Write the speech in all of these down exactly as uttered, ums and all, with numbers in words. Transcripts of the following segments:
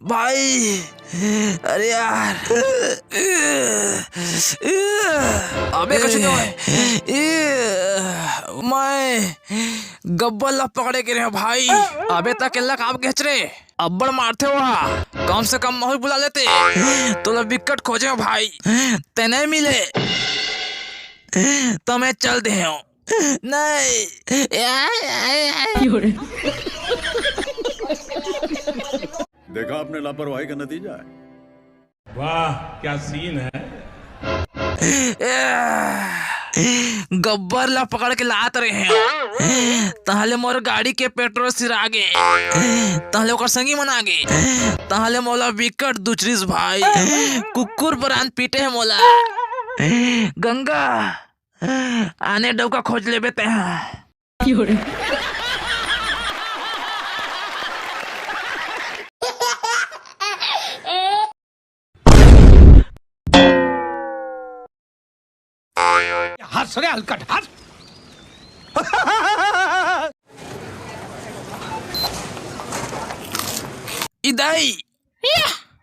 भाई, अरे यार। अबे, कुछ नहीं होय। मैं गब्बर ला पकड़े के रहे भाई। अबे, त केला काबर गेहेच रे? अब्बड़ मारथे ओहा। कम से कम महूं बुला लेते। तोला बिकट खोजे हंव भाई। तैं नइ मिले। त मैं चल दे हंव। नहीं। देखा आपने लापरवाही का नतीजा है। वाह, क्या सीन है। गब्बर ला पकड़ के लात रहे हंव। तहां ले मोर गाड़ी के पेट्रोल सिरा गे। तहां ले ओकर संगी मन आ गे। तहां ले मोला बिकट दुचरिस भाई। कुकुर बरान पीटे हे मोला। गंगा, आने डौका खोज लेबे तेहा। हंस रे हलकट, हंस। इदाई,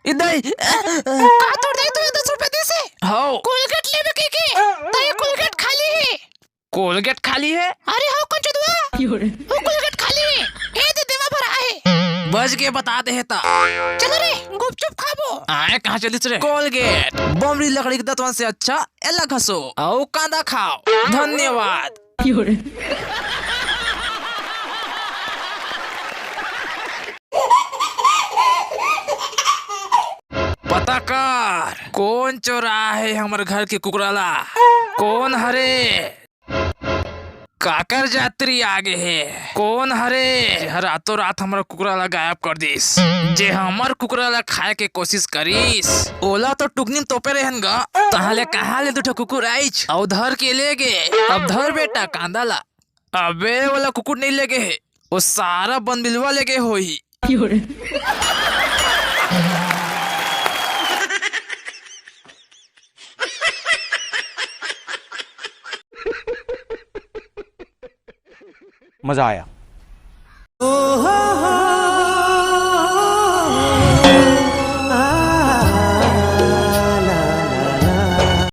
इदाई। का तोर दाई तुला दस रुपया दिस हे? हव। कोलगेट लेबे कहिके, त ये कोलगेट खाली हे। कोलगेट खाली हे? अरे हव कंचुदवा, वो कोलगेट खाली हे। ए दे, देवा भरा हे। बच के बता दे हे त। चल रे, गुपचुप खाबो। आए कहां चलिस रे? कोलगेट, बमरी लकड़ी के दतवन से अच्छा एला घसो अउ कांदा खाव। धन्यवाद। पता कर, कोन चोराय हे हमर घर के कुकरा ला? कोन हरे? काकर जात्री आ गे हे? कोन हरे, जेहर रातों रात हमर कुकरा ला गायब कर दिस? जे हमर कुकरा ला खाय के कोसिस करिस, ओला तो टुकनी म तोपे रहेन गा। तहां ले कहां ले दू ठो कुकुर आइच अउ धर के ले गे। अब धर बेटा कांदा ला। अबे, ओला कुकुर नइ ले गे हे, ओ सारा बनबिलवा ले गे होही। मजा आया।